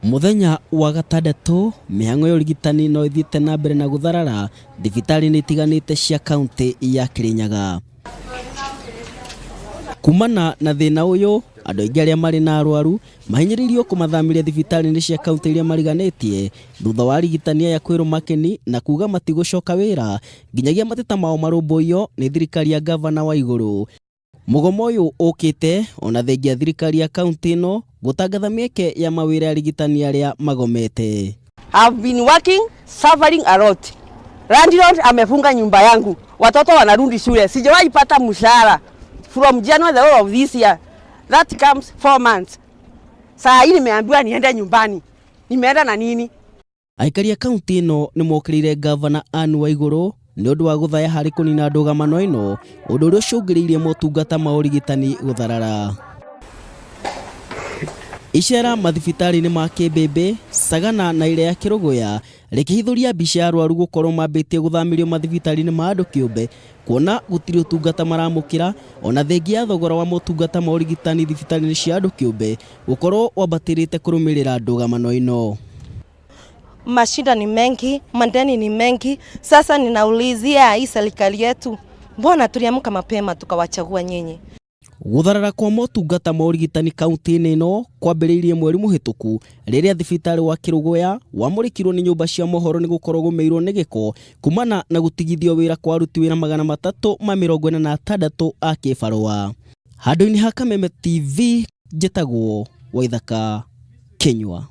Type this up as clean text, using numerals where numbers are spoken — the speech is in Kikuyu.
Mũthenya wa gatandatũ, mĩhang'o ya ũrigitani no ĩthiĩte na mbere na gũtharara thibitarĩ-inĩ itiganĩte cia kauntĩ ya Kĩrĩnyaga. Kumana na thĩna ũyũ, andũ aingĩ arĩa marĩ na arwaru mahinyĩrĩirio kũmathamĩria thibitarĩ-inĩ cia kauntĩ iria mariganĩtie thutha wa arigitani aya kwĩrwo makeni na kuga matigũcoka wĩra nginyagia mateta mao marũmbũiyo nĩ thirikari ya ngavana Waigũrũ. Mũgomo ũyũ ũkĩte ona thengia thirikari ya kauntĩ ĩno gũtangatha mĩeke ya mawĩra ya arigitani arĩa magomete. I've been working, suffering a lot. Landlord amefunga nyumba yangu, watoto wanarudi shule, sijawahi pata mshahara from January the whole of this year. That comes 4 months. Saa hii nimeambiwa niende nyumbani, nimeenda na nini? Aikari a kauntĩ ĩno nĩ mokĩrĩire ngavana Anne Waigũrũ nĩ ũndũ wa gũthaya harĩ kũnina ndũgamano ĩno, ũndũ ũrĩa ũcũngĩrĩirie motungata ma ũrigitani gũtharara. Icera mathibitarĩ-inĩ ma Kĩmbĩmbĩ, Sagana na ĩrĩa ya Kĩrũgũya rĩkĩhithũria mbica ya arwaru gũkorwo mambĩtie gũthamĩrio mathibitarĩ-inĩ ma andũ kĩũmbe kuona gũtirĩ ũtungata maramũkĩra ona thengia ya thogora wa motungata ma ũrigitani thibitarĩ-inĩ cia andũ kĩũmbe gũkorwo wambatĩrĩte kũrũmĩrĩra ndũgamano ĩno. Mashida ni mengi, madeni ni mengi. Sasa ninaulizia hii serikali yetu, mbona tuliamka mapema tukawachagua nyinyi? Gũtharara kwa motungata ma ũrigitani kaunti-inĩ ĩno kwambĩrĩirie mweri mũhĩtũku rĩrĩa thibitarĩ wa Kĩrũgũya wamũrĩkirwo nĩ nyũmba cia mohoro nĩ gũkorwo gũmĩirwo nĩ gĩko kumana na gũtigithio wĩra kwa aruti wĩra 346 a kĩbarũa. Handũ-inĩ ha Kameme TV, njĩtagwo Waithaka Kĩnyua.